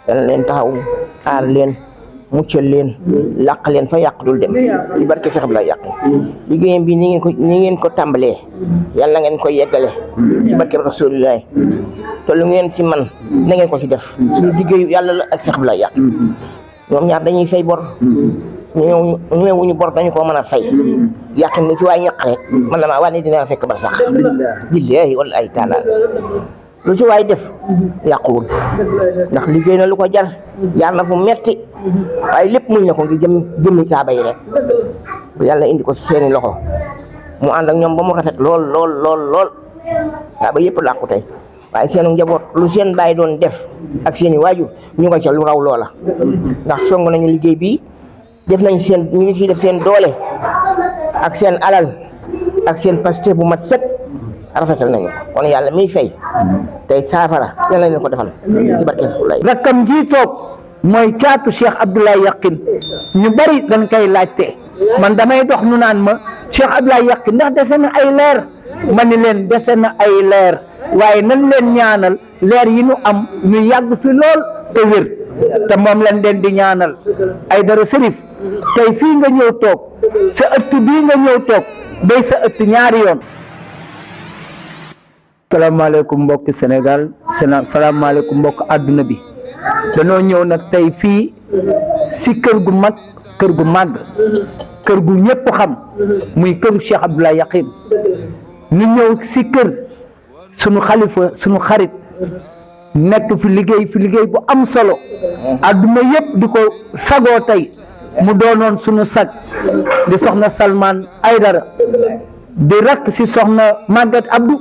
dana leen taxaw aar leen muccal leen làq leen fa yàq dul dem ci barke Cheikh Abdoulaye Yakhine liggéeyam bi ni ngeen ko tàmbalee yàlla ngeen ko yeggale ci barke Rasulullah te lu ngeen ci man na ngeen ko ci def suñu liggéeyu yàlla la ak Cheikh Abdoulaye Yakhine ñoom ñaar dañuy fay bor ñëwuñu bor dañu ko mën a fay Yakhine ni ci waay ñaq rek man la maa waa ni dina fekk bar sax billaahi wallahi taala lu ci waay def yàquwul ndax liggéey na lu ko jar jaar na fu metti waaye lépp muñ na ko ngi jëmmi saaba yi rek yàlla indi ko ci seeni loxo mu ànd ak ñoom ba mu rafet lool saaba yëpp làqu tey waaye seenu njaboot lu seen baay doon def ak seeni waajur ñu nga ca lu raw loola ndax song nañu liggéey bi def nañ ñu ngi ciy def seen doole ak seen alal ak seen paste bu mat set rafetal nañu kon yàlla miy fay tey saafara yàlla leen ko defal ci barke Rasulullah. rakkam ji toog mooy caatu Cheikh Abdoulaye Yakhine ñu bari dañ koy laajte man damay dox nu naan ma Cheikh Abdoulaye Yakhine ndax dese na ay leer ma ni leen dese na ay leer waaye nan leen ñaanal leer yi nu am ñu yàgg fi lool te wér te moom lañ leen di ñaanal Aïdara Chérif tey fii nga ñëw toog sa ëtt bii nga ñëw toog day sa ëtt ñaari yoon. salaamaaleykum mbokki Sénégal salaamaaleykum mbokk àdduna bi danoo ñëw nag tey fii si kër gu mag kër gu màgg kër gu ñëpp xam muy këru Cheikh Abdoulaye Yakhine ñu ñëw si kër sunu xalifa sunu xarit nekk fi liggéey bu am solo àdduna yëpp di ko sagoo tey mu doonoon sunu sag di soxna Salman Aïdara di rakk si soxna Maguette Abdou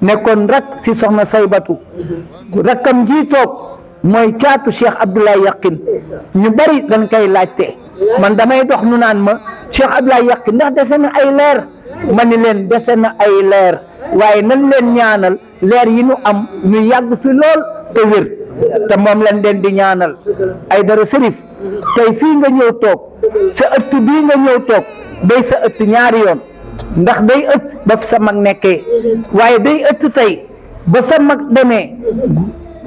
nekkoon rakk si soxna Saybatu rakkam ji toog mooy caatu Cheikh Abdoulaye Yakhine ñu bari dañ koy laajte man damay dox nu naan ma Cheikh Abdoulaye Yakhine ndax dese na ay leer ma ni leen dese na ay leer waaye nan leen ñaanal leer yi nu am ñu yàgg fi lool te wér te moom lañ leen di ñaanal Aïdara Chérif tey fii nga ñëw toog sa ëtt bii nga ñëw toog day sa ëtt ñaari yoon ndax day ëtt ba sa mag nekkee waaye day ëtt tey ba sa mag demee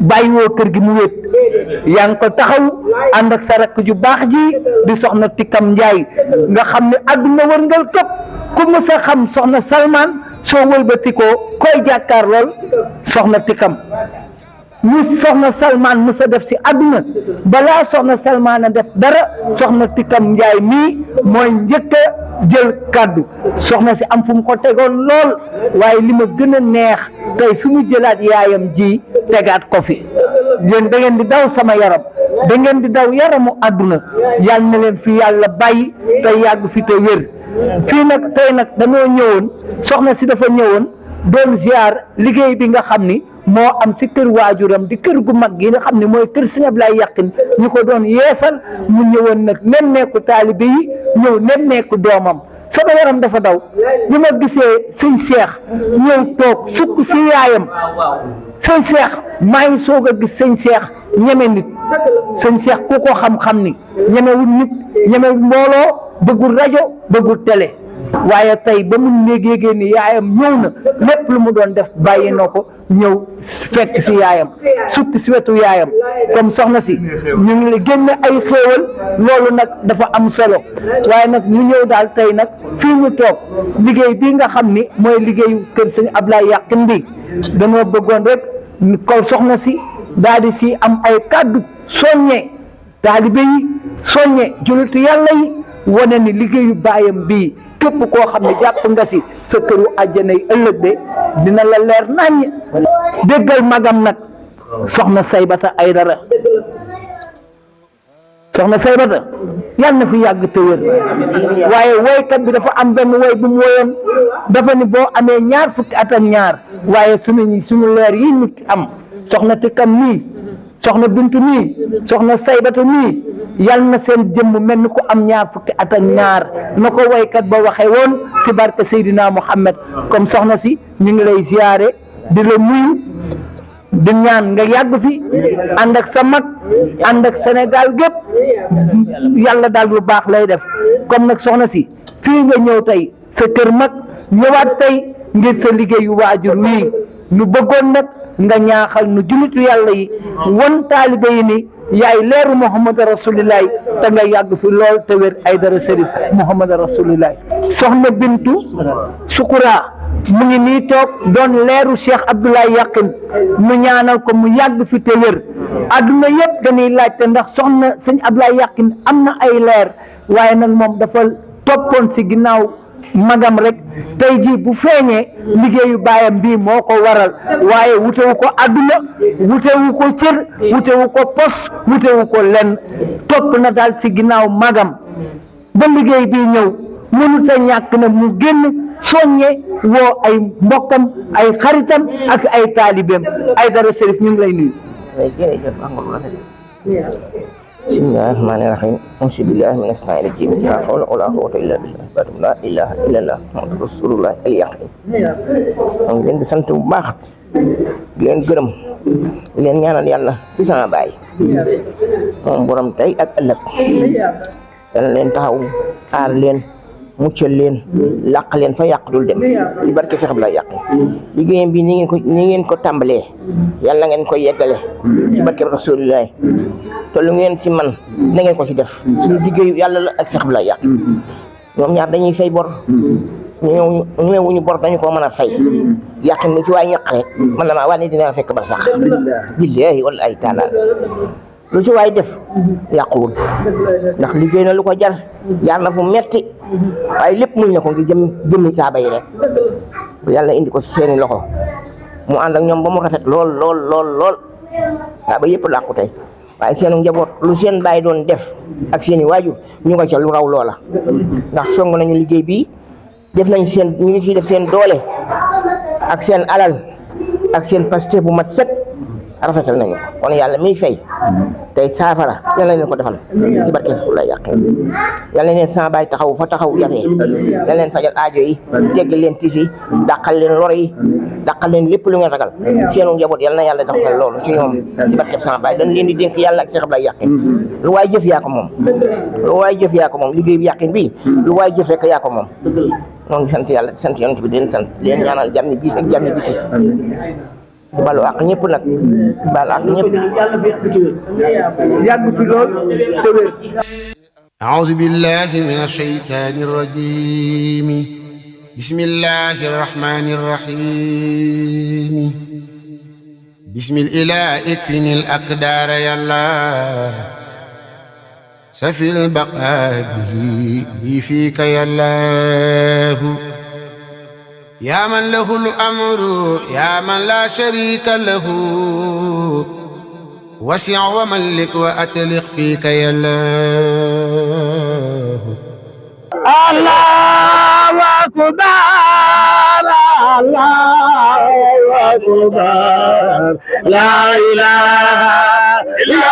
bàyyiwoo kër gi mu wét yaa ngi ko taxaw ànd ak sa rakk ju baax ji di soxna Tikam Njaay nga xam ne àdduna wërngal këpp ku mu sa xam soxna Salman soo wëlbatikoo koy jàkkaar lool soxna Tikam ñu soxna Salman mu sa def si àdduna balaa soxna Salman a def dara soxna Tikam Njaay mii mooy njëkk a jël kàddu soxna si am fu mu ko tegoon lool waaye li ma gën a neex tey fi mu jëlaat yaayam ji tegaat ko fi yéen da ngeen di daw sama yaram da ngeen di daw yaramu àdduna yal na leen fi yàlla bàyyi te yàgg fi te wér fii nag tey nag dañoo ñëwoon soxna si dafa ñëwoon doon ziar liggéey bi nga xam ni moo am si kër waajuram di kër gu mag gi nga xam ne mooy kër Sëñ Abdoulaye Yakhine ñu ko doon yeesal mu ñëwoon nag nemmeeku taalibe yi ñëw nemmeeku doomam sama yaram dafa daw bi ma gisee sëñ Cheikh ñëw toog sukk si yaayam sëñ Cheikh maa ngi soog a gis sëñ Cheikh ñeme nit sëñ Cheikh ku ko xam-xam ni ñemewul nit ñemewul mbooloo bëggul rajo bëggul télé waaye tey ba mu yégee ni yaayam ñëw na lépp lu mu doon def bàyyi na ko ñëw fekk si yaayam sukk si wetu yaayam comme soxna si ñu ngi la génn ay xéewal loolu nag dafa am solo waaye nag ñu ñëw daal tey nag fii ñu toog liggéey bii nga xam ni mooy liggéeyu kër Sëñ Abdoulaye Yakhine bi dañoo bëggoon rek ko soxna si daal di si am ay kàddu soññe taalibe yi soññe jullitu yàlla yi wane ni liggéeyu baayam bii képp koo xam ne jàpp nga si sa këru àjjana yi ëllëg de dina la leer naññ déggal magam nag soxna Saybata Aïdara soxna Saybata yal na fi yàgg te wér waaye woykat bi dafa am benn woy bu mu woyoon dafa ni boo amee ñaar fukki at ak ñaar waaye suñu leer yi nit am soxna Tikam nii soxna Bintu nii soxna Saybata nii yal na seen jëmm mel ni ko am ñaar fukki at ak ñaar na ko woykat ba waxee woon ci barke Seydina Muhammad comme soxna si ñu ngi lay ziyaare di la nuyu di ñaan nga yàgg fi ànd ak sa mag ànd ak Sénégal gépp yàlla daal lu baax lay def comme nag soxna si fii nga ñëw tey sa kër mag ñëwaat tey ngir sa liggéeyu waajur wii ñu bëggoon nag nga ñaaxal nu jullitu yàlla yi won taalibe yi ni yaay leeru Muhammad rasulillahi te nga yàgg fi lool te wér Aïdara Chérif Muhammad rasulillahi soxna Bintu Sukura mu ngi nii toog doon leeru Cheikh Abdoulaye Yaqin mu ñaanal ko mu yàgg fi te wér adduna yëpp dañuy laajte ndax soxna sëñ Abdoulaye Yaqin am na ay leer waaye nag moom dafa toppoon si ginnaaw magam rek tey jii bu feeñee liggéeyu baayam bii moo ko waral waaye wutewu ko adduna wutewu ko cër wutewu ko pos wutewu ko lenn topp na daal si ginnaaw magam ba liggéey bii ñëw mënut a ñàkk nag mu génn soññe woo ay mbokkam ay xaritam ak ay taalibeem Aïdara Chérif ñu ngi lay nuyu. bismillahi rahmani rahim auzu billahi mina shaytaani rajiim laa hawla wa laa quwwata illaa billah laa ilaaha illallah muhammadu rasulullah al yaqin maa ngi leen di sant bu baax di leen gërëm di leen ñaanal yàlla ci sama baay moom borom tey ak ëllëg dana leen taxaw aar leen muccal leen làq leen fa yàq dul dem ci barke Cheikh Abdoulaye Yaqin liggéeyam bi ni ngeen ko tàmbalee yàlla ngeen ko yeggale ci barke Rasulullah te lu ngeen ci man na ngeen ko ci def suñu liggéeyu yàlla la ak Cheikh Abdoulaye Yaqin ñoom ñaar dañuy fay bor ñëwuñu bor dañu ko mën a fay Yaqin ni ci waay ñaq rek man na maa waa ne dina fekk ba sax billaahi wallaahi taala lu ci waay def yàquwul ndax liggéey na lu ko jar jaar na fu metti waaye lépp muñ na ko ngi jëmmi saaba yi rek yàlla indi ko seeni loxo mu ànd ak ñoom ba mu rafet lool saaba yëpp làqu tey waaye seenu njaboot lu seen baay doon def ak seeni waajur ñu nga ca lu raw loola ndax song nañu liggéey bi def nañ ñu ngi ciy def seen doole ak seen alal ak seen paste bu mat set rafetal nañu kon yàlla miy fay tey saafara yàlla leen ko defal ci barke Abdoulaye Yaqin yàlla leen sama baay taxaw fa taxaw jafee yàlla leen fajal aajo yi teggal leen tisi dàqal leen lor yi dàqal leen lépp lu ngeen ragal seenu njaboot yàlla na yàlla defal loolu ci ñoom ci barke sama baay dañ leen di dénk yàlla ak Cheikh Abdoulaye Yaqin lu waay jëf yaa ko moom liggéey bi Yaqin bi lu waay jëf rek yaa ko moom noonu sant yàlla sant yonent bi leen sant leen ñaanal jàmmi biir ak jàmmi biti balu ak ñëpp nag balu ak ñëpp yàgg fi lool te wér. أعوذ بالله من الشيطان الرجيم بسم الله الرحمن الرحيم بسم الإله اكفني الأقدار يا الله سفي البقاء به فيك يا الله يا من له الأمر يا من لا شريك له وسع وملك وأتلق فيك يا الله الله أكبر الله أكبر لا إله إلا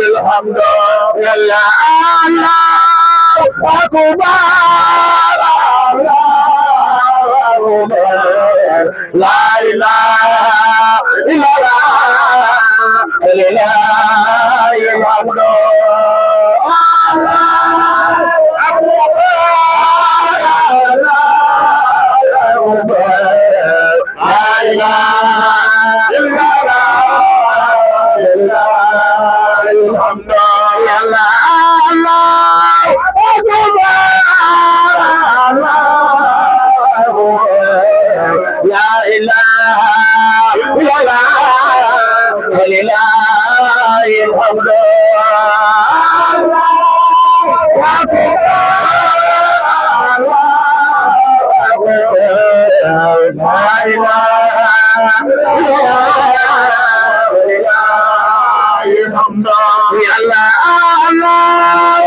الحمد لله الله أكبر لا إله إلا الله لله الحمد لا إله إلا الحمد لله الله أكبر لا إله إلا الله ولله الحمد لا إله إلا الله الحمد لله الله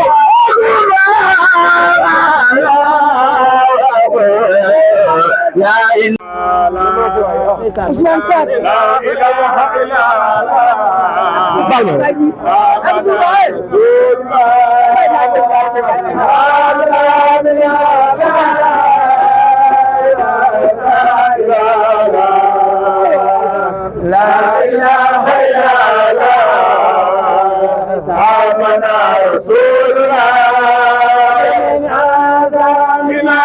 لا إله إله إلا الله آمنا رسول الله من عذابنا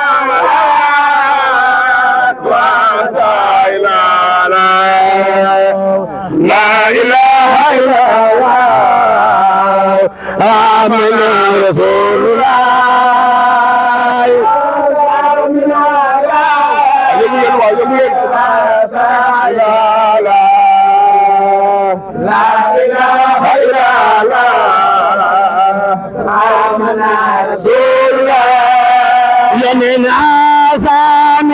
لا إله إلا الله آمنا رسول الله لا إله إلا الله آمنا رسول الله من عزامنا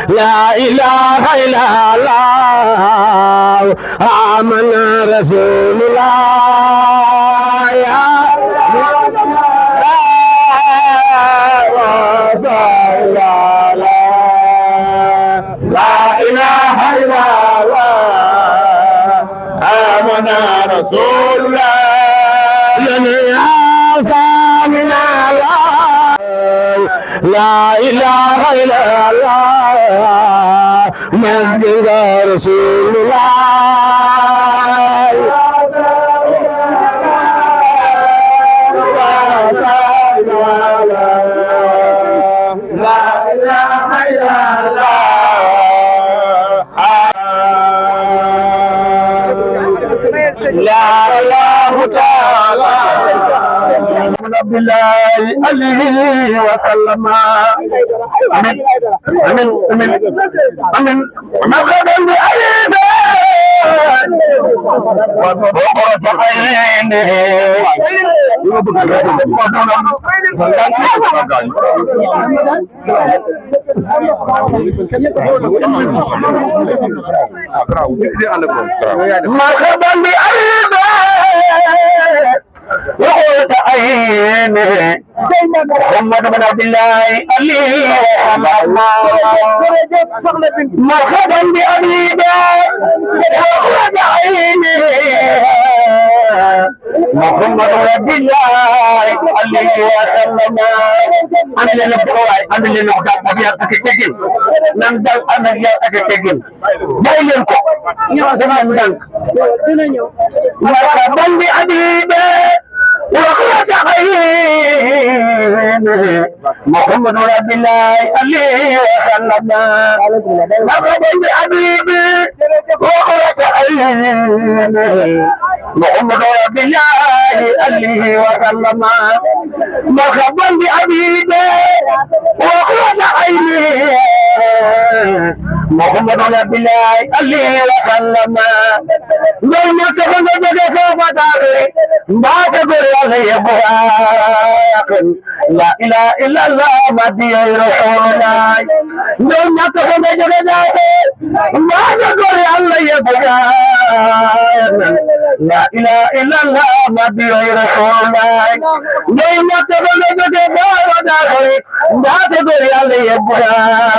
لا إله إلا الله آمنا رسول الله يا لا إله إلا الله آمنا رسول الله يا سامنا لا إله إلا الله محمد رسول الله لا إله إلا الله لا إله تعالى رب الله عليه وسلم آمين آمين آمين آمين مرحبا بأبيبه وقرة عينه مرحبا بأبيبه وقلت عينه محمد بن عبد الله عليه مرحبا بأبيبه وقلت عينه محمد بن عبد الله عليه وسلم أنا اللي نبغى أنا اللي نبغى أبي أكتجل نمدل أنا اللي أكتجل بايلكم يا زمان نمدل مرحبا بأبيبه وقلت عينه محمد بن عبد الله عليه وسلم مرحبا بحبيبي وقلت عينه محمد بن عبد الله عليه وسلم مرحبا بحبيبي وقلت عينه محمد بن عبد الله عليه وسلم لو ما تكون جدك فتاك ما تقول لا إله إلا الله مدي رسول الله لو ما تكون جدك ما تقول الله يبقى لا إله إلا الله مدي رسول الله لو ما تكون جدك ما تقول الله يبقى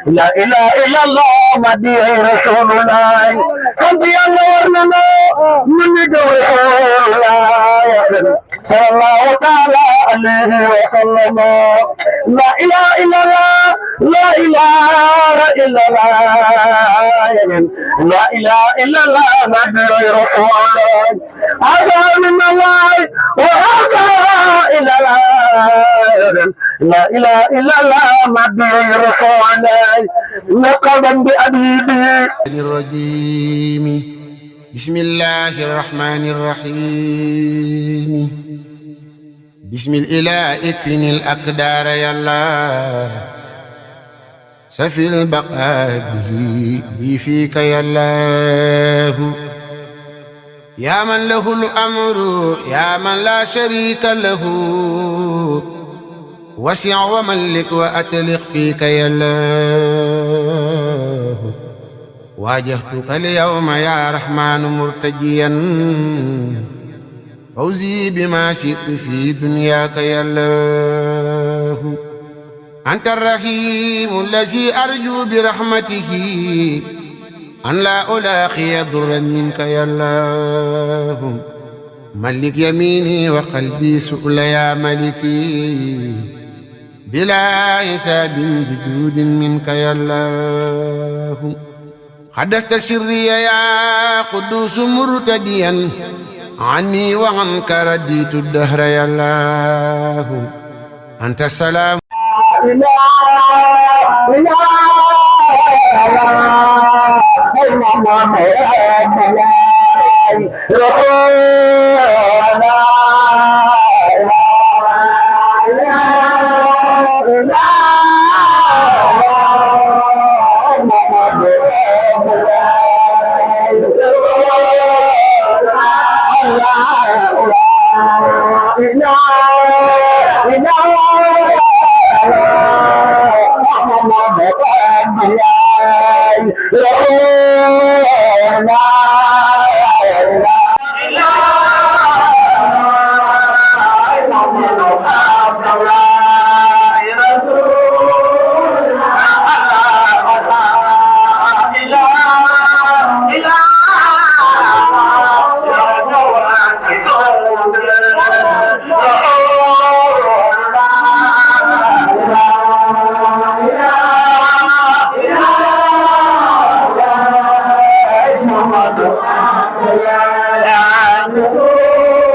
لا إله إلا الله مدي رسول الله ربي الله ورننا من دور صلى الله تعالى عليه وسلم لا إله إلا الله لا إله إلا الله لا إله إلا الله مدي رسول الله هذا من الله وهذا إلا الله لا إله إلا الله مدي رسول الله نقبا بأبيبه الرجيم بسم الله الرحمن الرحيم بسم الإله اكفني الأقدار يا الله سفي البقاء به فيك يا الله يا من له الأمر يا من لا شريك له وسع وملك وأتلق فيك يا الله واجهتك اليوم يا رحمن مرتجيا فوزي بما شئت في دنياك يا الله أنت الرحيم الذي أرجو برحمته أن لا ألاقي ضرا منك يا الله ملك يميني وقلبي سؤل يا ملكي بلا حساب بجود منك يا الله حدثت سري يا قدوس مرتديا عني وعنك رديت الدهر يا الله أنت السلام Oh